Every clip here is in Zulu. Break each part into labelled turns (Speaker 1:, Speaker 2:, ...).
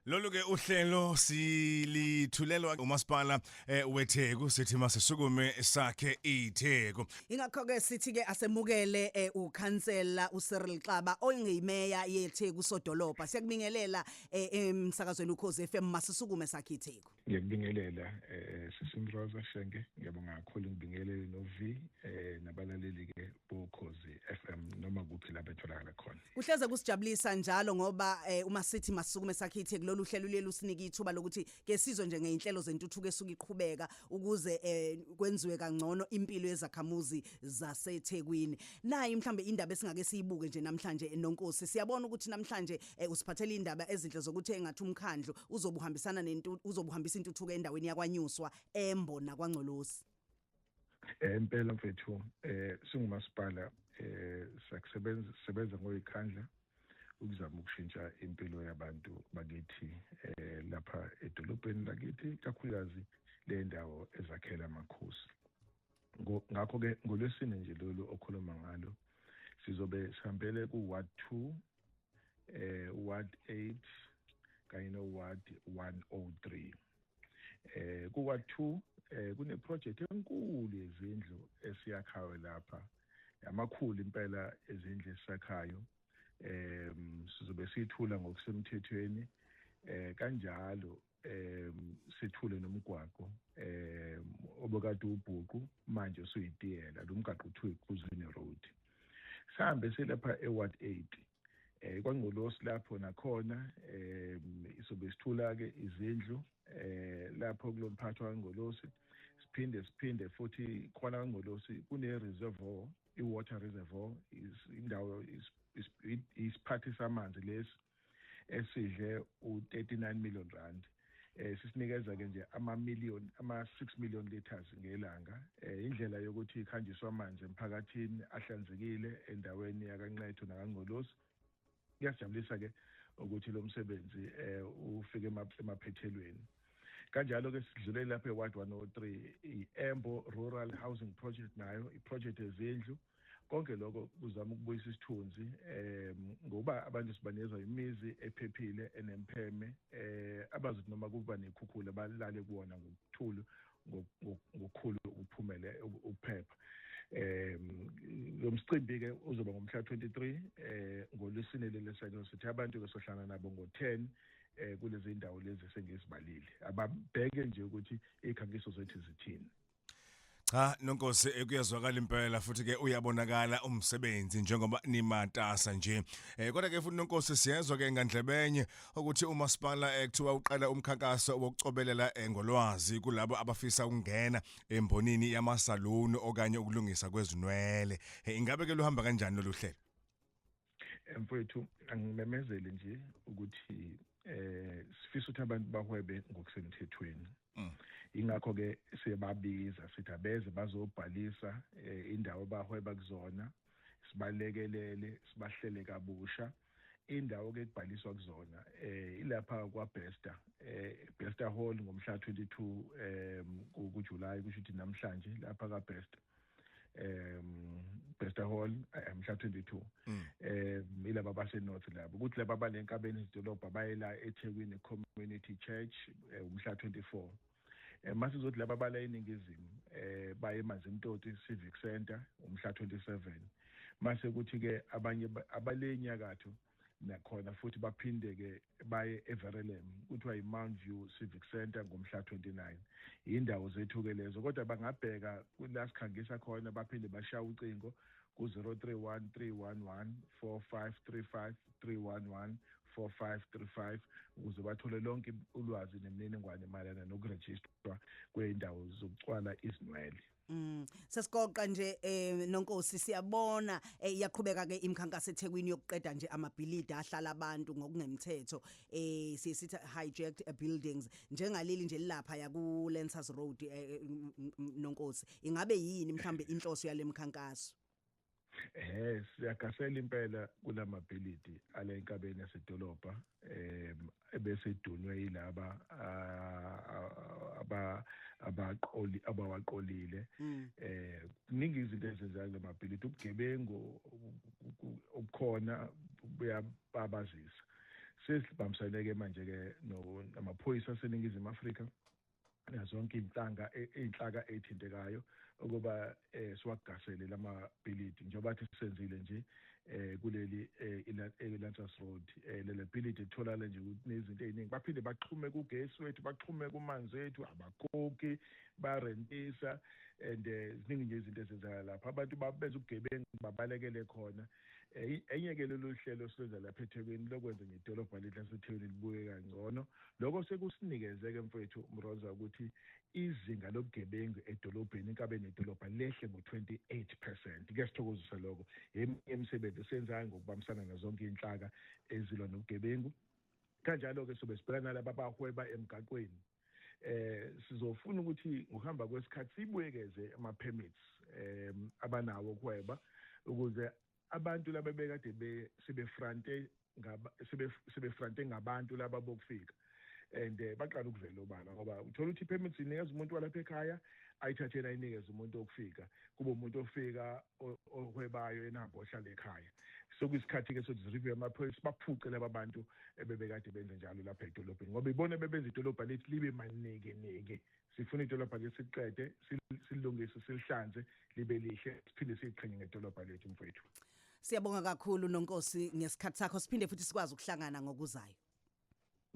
Speaker 1: Lolu ke uhlelo silithulelwa umasipala weTheku, sithi masisukume sakhe iTheku.
Speaker 2: Ingakho ke sithi ke asemukele ukhansela uCyril Xaba oyingimeya yeTheku sodolobha. Siyakubingelela emsakazweni Ukhozi FM, masisukume sakhe iTheku.
Speaker 3: Ngiyakubingelela sisiMroza Shenge, ngiyabonga kakhulu, ngibingelele no V nabalaleli ke boKhozi FM noma kuphi la betholakala khona.
Speaker 2: Kuhleze kusijabulisa njalo ngoba uma sithi masisukume sakhe iTheku, lolu hlelo lelu sinika ithuba lokuthi ke sizwe nje ngeinhlelo zentuthuko esuke iqhubeka ukuze kwenziwe kangcono impilo yezakhamuzi zaseThekwini. Nayi mhlambe indaba esingake siyibuke nje namhlanje, Nonkosi. Siyabona ukuthi namhlanje usiphathela indaba ezinhle zokuthi engathi umkhandlu uzobuhambisana nento, uzobuhambisa intuthuko endaweni yakwaNyuswa, Embo nakwaNgcolosi.
Speaker 3: Impela mfethu, singumasipala sakusebenza sebenza ngozikhandla ukuzama ukushintsha impilo yabantu bakithi lapha edolobheni lakithi, kakhulukazi le ndawo ezakhela amakhosi. Ngakho ke ngolwesine nje lolu okhuluma ngalo sizobe sihambele ku ward 2, ward 8 kanye no ward 103. Ku ward 2 kune project enkulu yezindlu esiyakhayo lapha, amakhulu impela ezindlu esakhayo. Sizobe sithula ngokusemthethweni, kanjalo sithule nomgwaqo obekade ubhuqu, manje usuyitiyela. Lo mgwaqo uthiwa iKuzini Road. Sihambe silapha eWard 8 kwaNgcolosi, lapho nakhona isobe sithula ke izindlu lapho kulomphathi waNgcolosi. Siphinde futhi khona kwaNgcolosi kune reservoir, i-water reservoir, indawo isiphathi samanzi lesi esidle u39 million rand. Sisinikeza ke nje ama million, ama 6 million liters ngelanga. Indlela yokuthi ikhanjiswa amanzi emphakathini ahlanzekile endaweni yakaNqetho nakaNgcolosi. Kuyasijabulisa ke ukuthi lo msebenzi ufike emaphethelweni. Kanjalo ke sidlulele lapha eWard 103, i-Embo Rural Housing Project, nayo iproject ezindlu. Konke lokho kuzama ukubuyisa isithunzi ngoba abantu sibanikeza imizi ephephile, enempheme, abazi noma kuba nekhukhula balale kuwona ngokuthula, ngokukhulu ukuphumele ukuphepha. Lo mcimbi ke uzoba ngomhla 23, ngolwesine lelesakho. Sithi abantu ke sohlangana nabo ngo10 kulezi ndawo lezi sengizibalile. Ababheke nje ukuthi ikhangiso zethu zithini.
Speaker 1: Cha Nonkosi, kuyazwakala impela, futhi ke uyabonakala umsebenzi njengoba nimatasa nje. Kodwa ke futhi Nonkosi, siyezwa ke ngandlebenye ukuthi umasipala kuthiwa uqala umkhankaso wokucobelela ngolwazi kulabo abafisa ukungena embonini yamasaluni okanye ukulungisa kwezinwele. Ingabe ke luhamba kanjani lolu hlelo?
Speaker 3: Mfowethu, angimemezele nje ukuthi sifisa ukuthi abantu bahwebe ngokusemthethweni. Ingakho ke siyababiza, sithi abeze bazobhalisa indawo abahweba kuzona, sibalekelele, sibahlele kabusha. Indawo ke kubhaliswa kuzona ilapha kwaBester, Bester Hall, ngomhla 22 kuJuly, kusho ukuthi namhlanje, lapha kaBester, Bester Hall, mhla 22. Ilaba base North labo, ukuthi laba balenkabeni idolobha bayela eThekwini Community Church umhla 24. Mase uzothi laba bala eningizimu baye eManzimtoti Civic Center umhla 27. Mase kuthi ke abanye abale nyakatho nakhona futhi baphinde ke baye eVerelem, kuthiwa i-Mount View Civic Center, ngomhla 29. Indawo zethu ke lezo, kodwa bangabheka kula sikhangisa khona, baphinde bashaya ucingo ku-031 311 4535, 311 4535, ukuze bathole lonke ulwazi nemininingwane mayelana nokurejistwa kwey'ndawo zokucwala izinwele.
Speaker 2: Sesigoqa nje Nonkosi, siyabona iyaqhubeka ke imikhankaso eThekwini yokuqeda nje amabhilidi ahlala abantu ngokungemthetho, sithi hijacked buildings, njengaleli nje lapha ya ku Lancers Road. Nonkosi, ingabe yini mhlambe inhloso yalemkhankaso?
Speaker 3: Siyagasela impela kulamabhilidi ale enkabeni yasedolobha ebese idunwe yilaba abaqoli abawaqolile. Kuningi izinto ezenzeka kulamabhilidi, ubugebengu obukhona buyababazisa. Sesibambisane-ke manje-ke namaphoyisa aseNingizimu Afrika nazonke iy'nhlanga iy'nhlaka ey'thintekayo ukuba siwagasele lamabhilidi njengoba thi senzile nje kuleli eLancers Road. Leli bhilidi litholakala nje nezinto ey'ningi, baphinde baxhume kugesi wethu, baxhume kumanzi ethu, abakhokhi, barentisa and ziningi nje izinto ezenzakala lapha, abantu benza ubugebengu babalekele khona. Enye-ke lolu hlelo silwenza lapha eThekwini lokwenza nje idolobha lethu laseThekwini libuke kangcono. Lokho sekusinikeze-ke, mfowethu Mroza, ukuthi izinga lobugebengu edolobheni, inkabeni yedolobha, lehle ngo-28%. Kuyasithokozisa lokho. Eminye imisebenzi esiyenzayo ngokubambisana nazonke iy'nhlaka ezilwa nobugebengu. Kanjalo-ke sobe sibhekana nalaba abahweba emgaqweni. Sizofuna ukuthi ngokuhamba kwesikhathi sibuyekeze ama-permits abanawo okuhweba ukuze abantu laba bekade sebefrante sebefrante ngabantu laba bokufika and baqala ukuvela obala, ngoba uthola ukuthi i-permit inikeza umuntu walapha ekhaya, ayithathe yena ayinikeze umuntu okufika, kube umuntu ofika ohwebayo enahamba ohlala ekhaya. Sokuyisikhathi-ke sokuthi review amaphoyisa, baphuce laba bantu ebebekade benze njalo lapha edolobheni, ngoba ibona bebenza idolobha lethu libe manikiniki. Sifuna idolobha lethu siqede silungise, silihlanze, libe lihle, siphinde siyiqhenye ngedolobha lethu, mfowethu.
Speaker 2: Siyabonga kakhulu, Nonkosi, ngesikhathi sakho. Siphinde futhi sikwazi ukuhlangana ngokuzayo.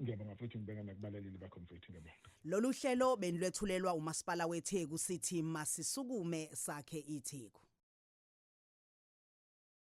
Speaker 3: Ngiyabonga futhi ngibeka nakubalaleli bakho, mfowethu, ngiyabonga.
Speaker 2: Lolu hlelo benilwethulelwa umasipala weTheku, sithi masisukume sakhe iTheku.